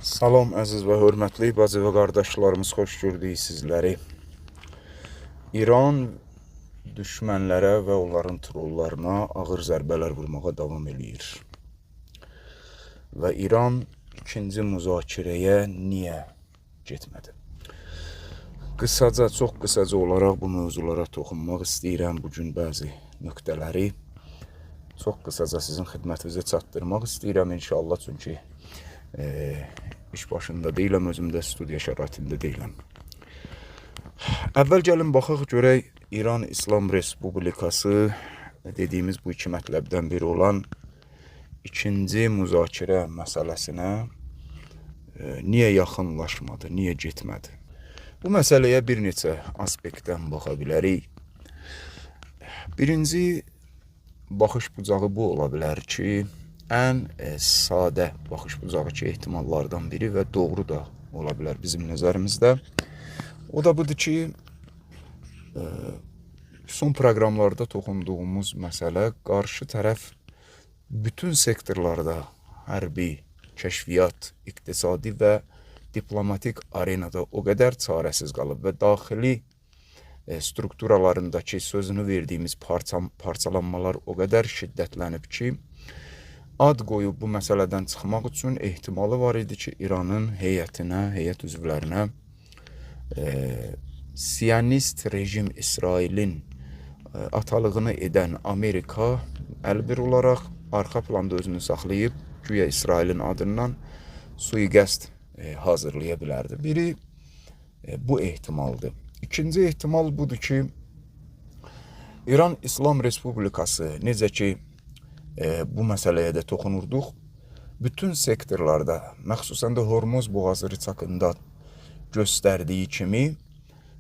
Salam əziz və hörmətli bacı və qardaşlarımız, xoş gördük sizləri. İran düşmənlərə və onların trollarına ağır zərbələr vurmağa davam eləyir. Və İran ikinci müzakirəyə niyə getmədi? Qısaca, çox qısaca olaraq bu mövzulara toxunmaq istəyirəm. Bu gün bəzi nöqtələri çox qısaca sizin xidmətinizə çatdırmaq istəyirəm inşallah, çünki iş başında deyiləm, özüm də studiya şəraitində deyiləm. Əvvəl gəlin baxaq görək İran İslam Respublikası dediyimiz bu iki mətləbdən biri olan ikinci müzakirə məsələsinə niyə yaxınlaşmadı, niyə getmədi? Bu məsələyə bir neçə aspektdən baxa bilərik. Birinci baxış bucağı bu ola bilər ki, ən sadə baxış bucağı ki, ehtimallardan biri və doğru da ola bilər bizim nəzərimizdə. O da budur ki, son proqramlarda toxunduğumuz məsələ, qarşı tərəf bütün sektorlarda hərbi, kəşfiyyat, iqtisadi və diplomatik arenada o qədər çarəsiz qalıb və daxili strukturalarındakı sözünü verdiyimiz parçalanmalar o qədər şiddətlənib ki, ad qoyub bu məsələdən çıxmaq üçün ehtimalı var idi ki, İranın heyətinə, heyət üzvlərinə Siyonist rejim İsrailin atalığını edən Amerika əlbir olaraq arxa planda özünü saxlayıb, güya İsrailin adından sui-qəsd hazırlaya bilərdi. Biri bu ehtimaldır. İkinci ehtimal budur ki, İran İslam Respublikası necə ki bu məsələyə də toxunurduq, bütün sektorlarda, məxsusən də Hormuz boğazı rıçakında göstərdiyi kimi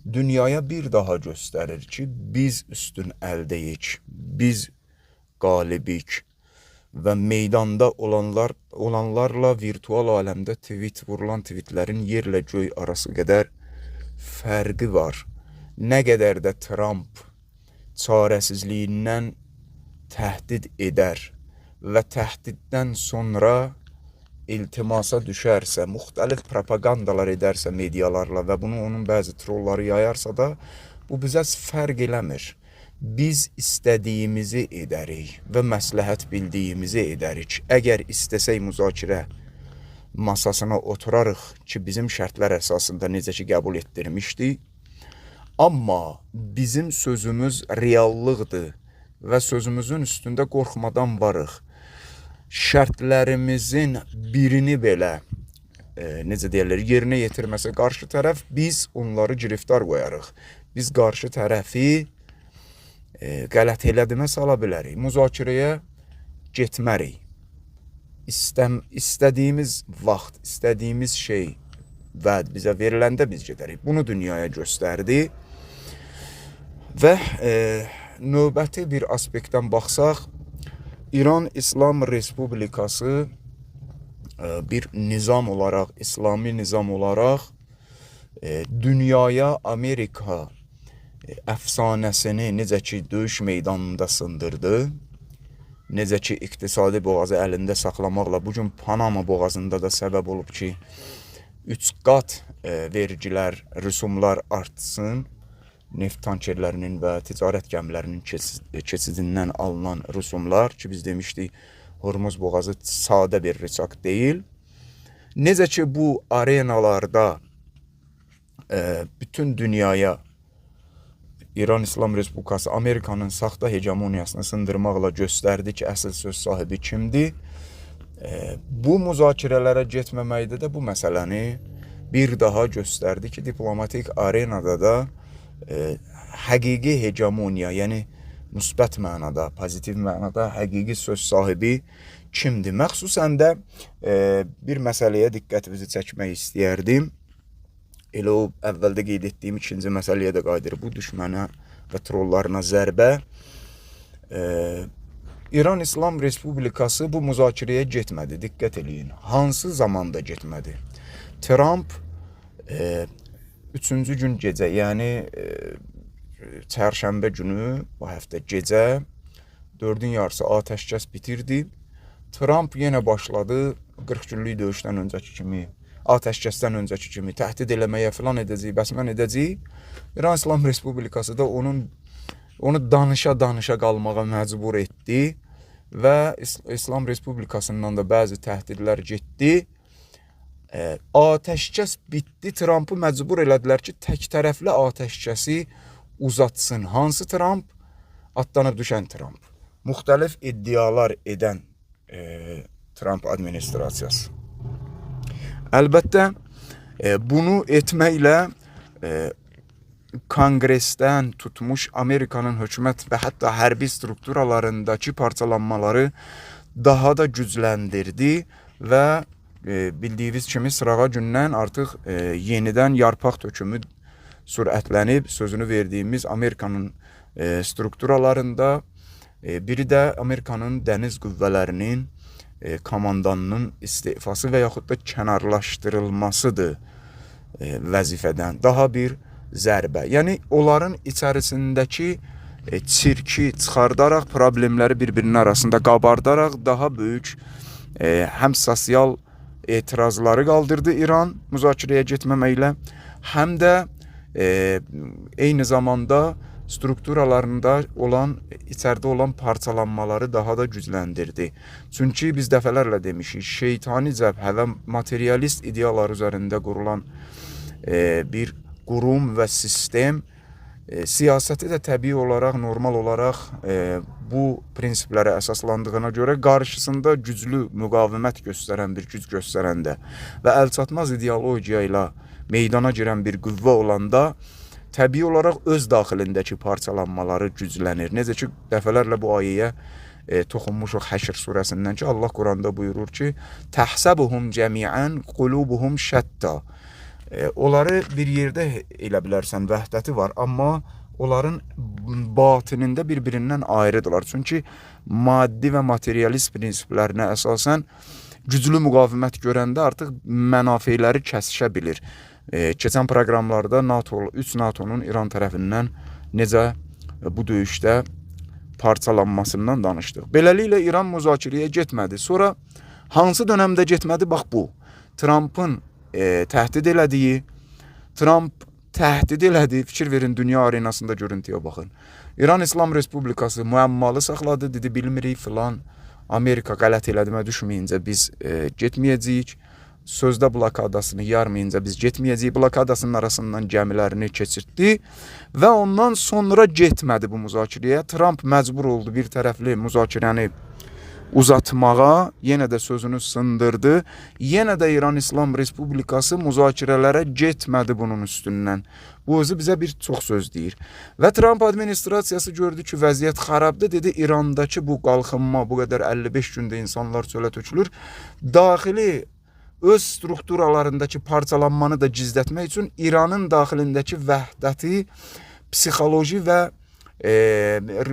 dünyaya bir daha göstərir ki, biz üstün əldəyik, biz qalibik və meydanda olanlarla virtual aləmdə tweet vurulan tweetlərin yerlə göy arası qədər fərqi var. Nə qədər də Tramp çarəsizliyindən təhdid edər və təhdiddən sonra iltimasa düşərsə, müxtəlif propagandalar edərsə medialarla və bunu onun bəzi trolları yayarsa da, bu bizə fərq eləmir. Biz istədiyimizi edərik və məsləhət bildiyimizi edərik. Əgər istəsək müzakirə masasına oturarıq ki, bizim şərtlər əsasında necə ki qəbul etdirmişdik. Amma bizim sözümüz reallıqdır və sözümüzün üstündə qorxmadan varıq. Şərtlərimizin birini belə necə deyirlər, yerinə yetirməsə qarşı tərəf, biz onları giriftar qoyarıq. Biz qarşı tərəfi qələt elədimə sala bilərik. Müzakirəyə getmərik. İstədiyimiz vaxt, istədiyimiz şey vəd bizə veriləndə biz gedərik. Bunu dünyaya göstərdi. Və növbəti bir aspektdən baxsaq, İran İslam Respublikası bir nizam olaraq, İslami nizam olaraq dünyaya Amerika əfsanəsini necə ki döyüş meydanında sındırdı, necə ki iqtisadi boğazı əlində saxlamaqla bu gün Panama boğazında da səbəb olub ki, 3 qat vergilər, rüsumlar artsın. Neft tankerlərinin və ticarət gəmilərinin keçidindən alınan rüsumlar ki, biz demişdik Hormuz boğazı sadə bir rıçak deyil. Necə ki bu arenalarda bütün dünyaya İran İslam Respublikası Amerikanın saxta hegemoniyasını sındırmaqla göstərdi ki, əsl söz sahibi kimdir. Bu müzakirələrə getməməkdə də bu məsələni bir daha göstərdi ki, diplomatik arenada da həqiqi hegemoniya, yəni müsbət mənada, pozitiv mənada həqiqi söz sahibi kimdir? Məxsusən də bir məsələyə diqqətinizi çəkmək istəyərdim. Elə o əvvəldə qeyd etdiyim ikinci məsələyə də qayıdır. Bu düşmənə və trollarına zərbə. İran İslam Respublikası bu müzakirəyə getmədi. Diqqət eləyin. Hansı zamanda getmədi? Tramp üçüncü gün gecə, yəni çərşənbə günü bu həftə gecə 4-ün yarısı atəşkəs bitirdi. Tramp yenə başladı 40 günlük döyüşdən öncəki kimi Atəşkəsdən öncəki kimi təhdid eləməyə filan edəcək, bəsmən edəcək. İran İslam Respublikası da onu danışa-danışa qalmağa məcbur etdi və İslam Respublikasından da bəzi təhdidlər getdi. Atəşkəs bitdi. Trampı məcbur elədilər ki, tək tərəfli atəşkəsi uzatsın. Hansı Tramp? Atlanıb düşən Tramp. Müxtəlif iddialar edən Tramp administrasiyası. Əlbəttə, bunu etməklə Konqresdən tutmuş Amerikanın hökumət və hətta hərbi strukturalarındakı parçalanmaları daha da gücləndirdi və bildiyiniz kimi sırağa gündən artıq yenidən yarpaq tökümü sürətlənib. Sözünü verdiyimiz Amerikanın strukturalarında biri də Amerikanın dəniz qüvvələrinin komandanının istefası və yaxud da kənarlaşdırılmasıdır vəzifədən. Daha bir zərbə. Yəni onların içərisindəki çirki çıxardaraq, problemləri bir-birinin arasında qabardaraq daha böyük həm sosial etirazları qaldırdı İran müzakirəyə getməməklə, həm də eyni zamanda strukturalarında olan, içəridə olan parçalanmaları daha da gücləndirdi. Çünki biz dəfələrlə demişik, şeytani cəbhə və materialist ideyalar üzərində qurulan bir qurum və sistem siyasəti də təbii olaraq, normal olaraq bu prinsiplərə əsaslandığına görə qarşısında güclü müqavimət göstərən bir güc göstərəndə və əlçatmaz ideologiya ilə meydana girən bir qüvvə olanda təbii olaraq öz daxilindəki parçalanmaları güclənir. Necə ki dəfələrlə bu ayəyə toxunmuşuq Həşr surəsindən ki, Allah Quranda buyurur ki, "Təhsəbuhum cəmiən qulubuhum şətta." Onları bir yerdə elə bilərsən, vəhdəti var, amma onların batinində bir-birindən ayrıdırlar. Çünki maddi və materialist prinsiplərinə əsasən güclü müqavimət görəndə artıq mənafeləri kəsişə bilir. Keçən proqramlarda NATO, 3 NATO-nun İran tərəfindən necə bu döyüşdə parçalanmasından danışdıq. Beləliklə İran müzakirəyə getmədi. Sonra hansı dönəmdə getmədi? Bax bu. Trampın təhdid elədiyi, Tramp təhdid elədi. Fikir verin, dünya arenasında görüntüyə baxın. İran İslam Respublikası müəmmalı saxladı, dedi bilmirik filan. Amerika qələt elədimə düşməyincə biz getməyəcəyik. Sözdə blokadasını yarmayınca biz getməyəcəyik. Blokadasının arasından gəmilərini keçirtdi və ondan sonra getmədi bu müzakirəyə. Tramp məcbur oldu bir tərəfli müzakirəni uzatmağa, yenə də sözünü sındırdı. Yenə də İran İslam Respublikası müzakirələrə getmədi bunun üstündən. Bu özü bizə bir çox söz deyir. Və Tramp administrasiyası gördü ki, vəziyyət xarabdır. Dedi İrandakı bu qalxınma, bu qədər 55 gündə insanlar çölə tökülür. Daxili öz strukturalarındakı parçalanmanı da gizlətmək üçün İranın daxilindəki vəhdəti psixoloji və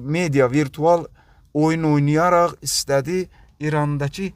media, virtual oyun oynayaraq istədi İrandakı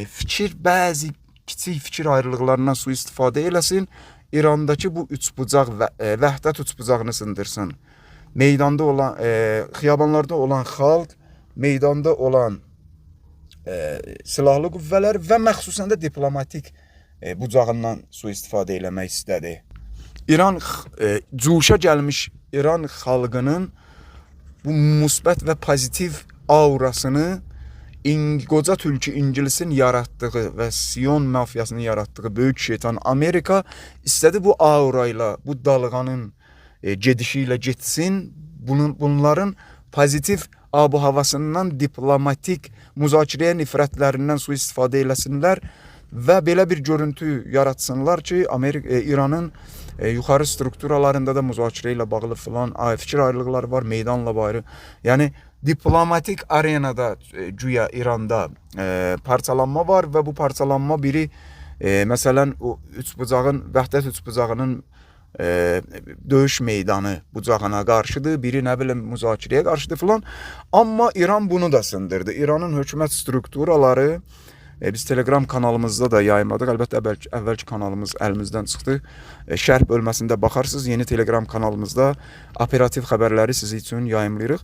fikir, bəzi kiçik fikir ayrılıqlarından sui-istifadə eləsin. İrandakı bu üçbucaq və vəhdət üçbucağını sındırsın. Meydanda olan, xiyabanlarda olan xalq, meydanda olan silahlı qüvvələr və məxsusən də diplomatik bucağından sui-istifadə eləmək istədi. İran cuşa gəlmiş İran xalqının bu müsbət və pozitiv aurasını qoca tülkü İngilisin yaratdığı və Sion mafiyasının yaratdığı böyük şeytan Amerika istədi bu aura ilə, bu dalğanın gedişi ilə getsin. Bunların pozitiv abu havasından, diplomatik müzakirəyə nifrətlərindən sui-istifadə eləsinlər və belə bir görüntü yaratsınlar ki, Amerika İranın yuxarı strukturalarında da müzakirə ilə bağlı filan fikir ayrılıqları var, meydanla bağlı. Yəni diplomatik arenada güya İranda parçalanma var və bu parçalanma biri məsələn o üçbucağın, vəhdət üçbucağının döyüş meydanı bucağına qarşıdır, biri nə bilim müzakirəyə qarşıdır filan. Amma İran bunu da sındırdı. İranın hökumət strukturaları biz Telegram kanalımızda da yayımladıq. Əlbəttə əvvəlki kanalımız əlimizdən çıxdı. Şərh bölməsində baxarsınız. Yeni Telegram kanalımızda operativ xəbərləri sizin üçün yayımlayırıq.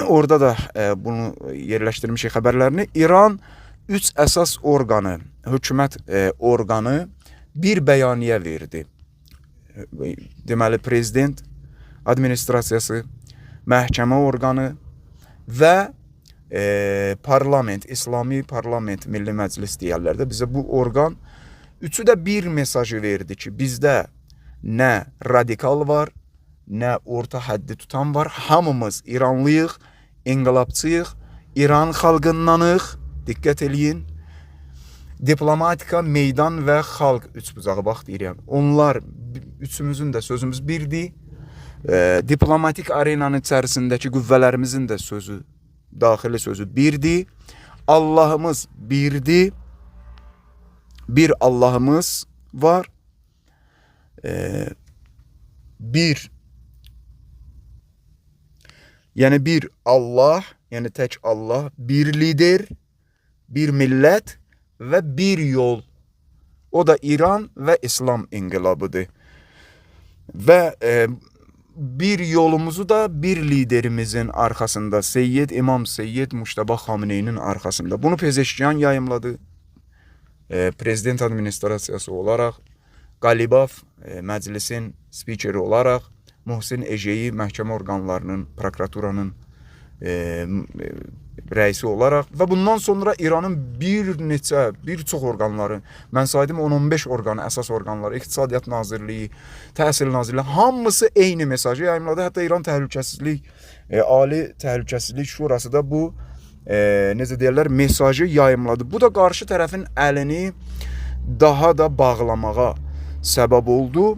Orada da bunu yerləşdirmişik xəbərlərini. İran üç əsas orqanı, hökumət orqanı, Bir bəyaniyyə verdi. Deməli, prezident administrasiyası, məhkəmə orqanı və parlament, İslami Parlament, Milli Məclis deyərlər də bizə bu orqan üçü də bir mesajı verdi ki, bizdə nə radikal var, nə orta həddi tutan var. Hamımız İranlıyıq, inqilabçıyıq, İran xalqındanıq. Diqqət eləyin. Diplomatika, meydan və xalq üçbucağı bax deyirəm. Onlar üçümüzün də sözümüz birdir. Diplomatik arenanın içərisindəki qüvvələrimizin də sözü, daxili sözü birdir. Allahımız birdir. Bir Allahımız var. Bir yəni bir Allah, yəni tək Allah, bir lider, bir millət və bir yol. O da İran və İslam inqilabıdır. Və bir yolumuzu da bir liderimizin arxasında, Seyyid İmam Seyyid Mujtaba Xameneyinin arxasında. Bunu Pezeşkiyan yayımladı. Prezident administrasiyası olaraq, Qalibaf məclisin spikeri olaraq, Muhsin Ejeyi məhkəmə orqanlarının, prokuraturanın rəisi olaraq və bundan sonra İranın bir neçə, bir çox orqanları, mən saydım 10-15 orqanı, əsas orqanları, İqtisadiyyat Nazirliyi, Təhsil Nazirliyi, hamısı eyni mesajı yayımladı. Hətta İran Təhlükəsizlik, Ali Təhlükəsizlik Şurası da bu necə deyirlər, mesajı yayımladı. Bu da qarşı tərəfin əlini daha da bağlamağa səbəb oldu.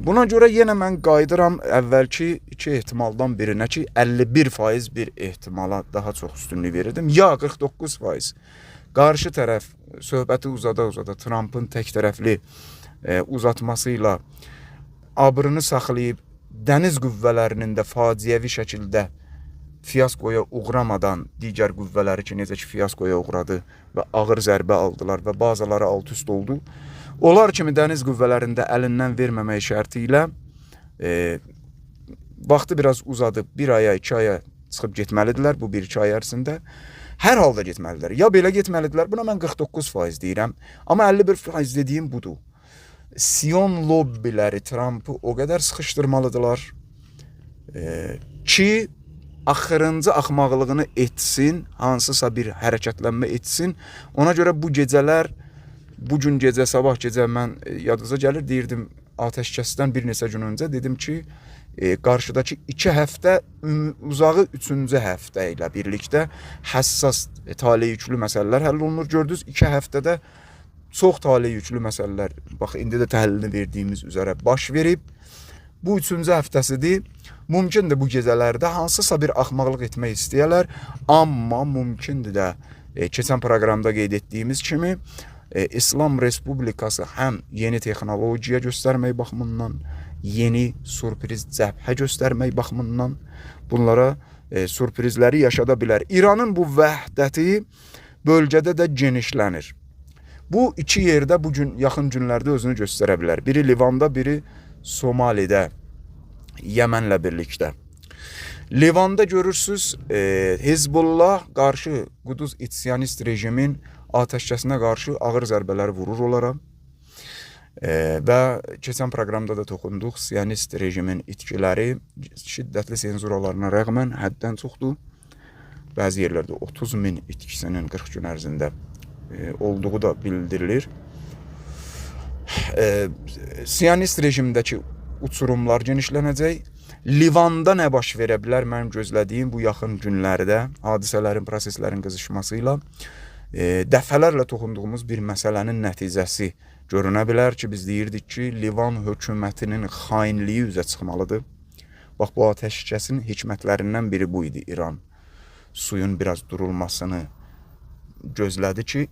Buna görə yenə mən qayıdıram əvvəlki iki ehtimaldan birinə ki, 51% bir ehtimala daha çox üstünlük verirdim. Ya 49% qarşı tərəf söhbəti uzada-uzada Trampın tək tərəfli uzatması ilə abrını saxlayıb dəniz qüvvələrinin də faciəvi şəkildə fiaskoya uğramadan digər qüvvələri ki, necə ki fiaskoya uğradı və ağır zərbə aldılar və bazaları alt üst oldu. Onlar kimi dəniz qüvvələrində əlindən verməmək şərti ilə vaxtı biraz uzadıb bir aya, 2 aya çıxıb getməlidirlər bu 1-2 ay ərzində. Hər halda getməlidirlər. Ya belə getməlidirlər. Buna mən 49% deyirəm. Amma 51% dediyim budur. Sion lobbiləri Trampı o qədər sıxışdırmalıdırlar ki, axırıncı axmaqlığını etsin, hansısa bir hərəkətlənmə etsin. Ona görə bu gecələr, bu gün gecə, sabah gecə mən yadınıza gəlir deyirdim atəşkəsdən bir neçə gün öncə dedim ki, qarşıdakı 2 həftə uzağı 3-cü həftə ilə birlikdə həssas taleyüklü məsələlər həll olunur. Gördünüz 2 həftədə çox taleyüklü məsələlər, bax indi də təhlilini verdiyimiz üzərə baş verib. Bu 3-cü həftəsidir. Mümkündür bu gecələrdə hansısa bir axmaqlıq etmək istəyərlər, amma mümkündür də keçən proqramda qeyd etdiyimiz kimi İslam Respublikası həm yeni texnologiya göstərmək baxımından, yeni sürpriz cəbhə göstərmək baxımından bunlara sürprizləri yaşada bilər. İranın bu vəhdəti bölgədə də genişlənir. Bu iki yerdə bu gün yaxın günlərdə özünü göstərə bilər. Biri Livanda, biri Somalidə, Yəmənlə birlikdə. Livanda görürsüz, Hizbullah qarşı Quduz it-siyonist rejimin atəşkəsinə qarşı ağır zərbələr vurur onlara. Və keçən proqramda da toxunduq. Siyonist rejimin itkiləri şiddətli senzuralarına rəğmən həddən çoxdur. Bəzi yerlərdə 30 min itkisinin 40 gün ərzində olduğu da bildirilir. Siyonist rejimdəki uçurumlar genişlənəcək. Livanda nə baş verə bilər? Mənim gözlədiyim bu yaxın günlərdə hadisələrin, proseslərin qızışması ilə dəfələrlə toxunduğumuz bir məsələnin nəticəsi görünə bilər ki, biz deyirdik ki, Livan hökumətinin xainliyi üzə çıxmalıdır. Bax bu atəşkəsin hikmətlərindən biri bu idi. İran suyun biraz durulmasını gözlədi ki,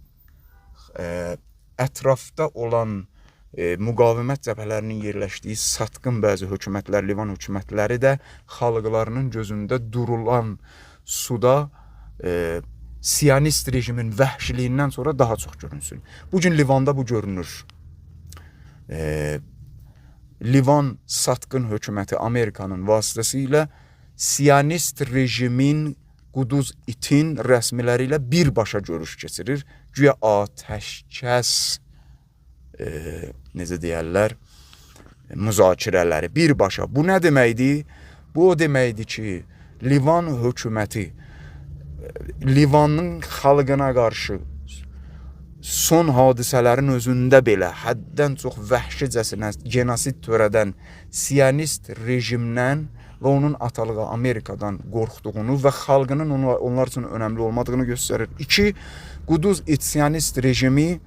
ətrafda olan müqavimət cəbhələrinin yerləşdiyi satqın bəzi hökumətlər, Livan hökumətləri də xalqlarının gözündə durulan suda siyonist rejimin vəhşiliyindən sonra daha çox görünsün. Bu gün Livanda bu görünür. Livan satqın hökuməti Amerikanın vasitəsilə siyonist rejimin quduz itin rəsmiləri ilə birbaşa görüş keçirir. Güya atəşkəs necə deyərlər, müzakirələri birbaşa. Bu nə deməkdir? Bu o deməkdir ki, Livan hökuməti Livanın xalqına qarşı son hadisələrin özündə belə həddən çox vəhşicəsinə genosid törədən siyonist rejimdən və onun atalığı Amerikadan qorxduğunu və xalqının onlar üçün önəmli olmadığını göstərir. İki, Quduz it siyonist rejimi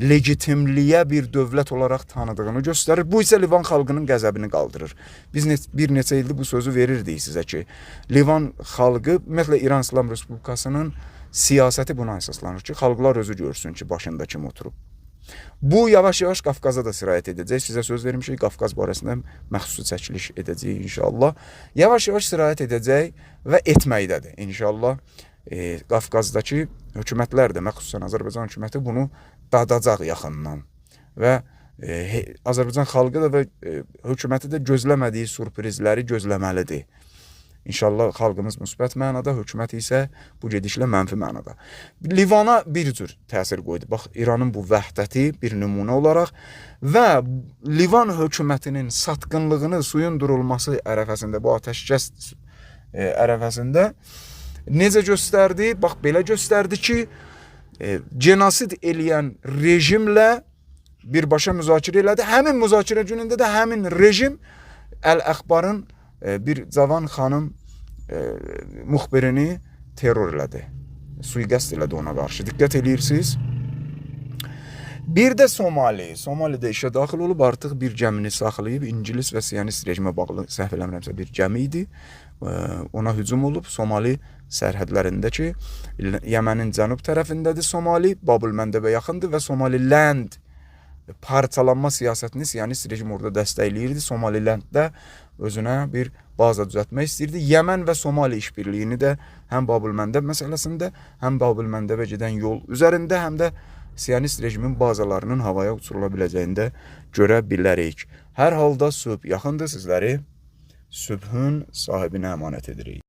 legitimliyə bir dövlət olaraq tanıdığını göstərir. Bu isə Livan xalqının qəzəbini qaldırır. Biz bir neçə ildir bu sözü verirdik sizə ki, Livan xalqı, ümumiyyətlə İran İslam Respublikasının siyasəti buna əsaslanır ki, xalqlar özü görsün ki, başında kim oturub. Bu yavaş-yavaş Qafqaza da sirayət edəcək. Sizə söz vermişik, Qafqaz barəsində məxsusi çəkiliş edəcəyik inşallah. Yavaş-yavaş sirayət edəcək və etməkdədir inşallah. Qafqazdakı hökumətlər də, xüsusən Azərbaycan hökuməti bunu dadacaq yaxından və Azərbaycan xalqı da və hökuməti də gözləmədiyi sürprizləri gözləməlidir. İnşallah xalqımız müsbət mənada, hökumət isə bu gedişlə mənfi mənada. Livana bir cür təsir qoydu. Bax, İranın bu vəhdəti bir nümunə olaraq və Livan hökumətinin satqınlığını suyun durulması ərəfəsində, bu atəşkəs ərəfəsində necə göstərdi? Bax, belə göstərdi ki, genosid eləyən rejimlə birbaşa müzakirə elədi. Həmin müzakirə günündə də həmin rejim Əl-Əxbarın bir cavan xanım müxbirini terror elədi. Sui-qəsd elədi ona qarşı. Diqqət eləyirsiniz. Bir də Somali. Somalidə işə daxil olub artıq bir gəmini saxlayıb İngilis və Siyonist rejimə bağlı səhv eləmirəmsə bir gəmi idi. Ona hücum olub Somali sərhədlərində ki, Yəmənin cənub tərəfindədir Somali, Babül Məndəbə yaxındır və Somalilənd parçalanma siyasətini Siyonist rejim orada dəstəkləyirdi. Somalilənddə özünə bir baza düzəltmək istəyirdi. Yəmən və Somali işbirliyini də həm Babül Məndəb məsələsində, həm Babül Məndəbə gedən yol üzərində, həm də Siyonist rejimin bazalarının havaya uçurula biləcəyini də görə bilərik. Hər halda sübh yaxındır, sizləri sübhün sahibinə əmanət edirik.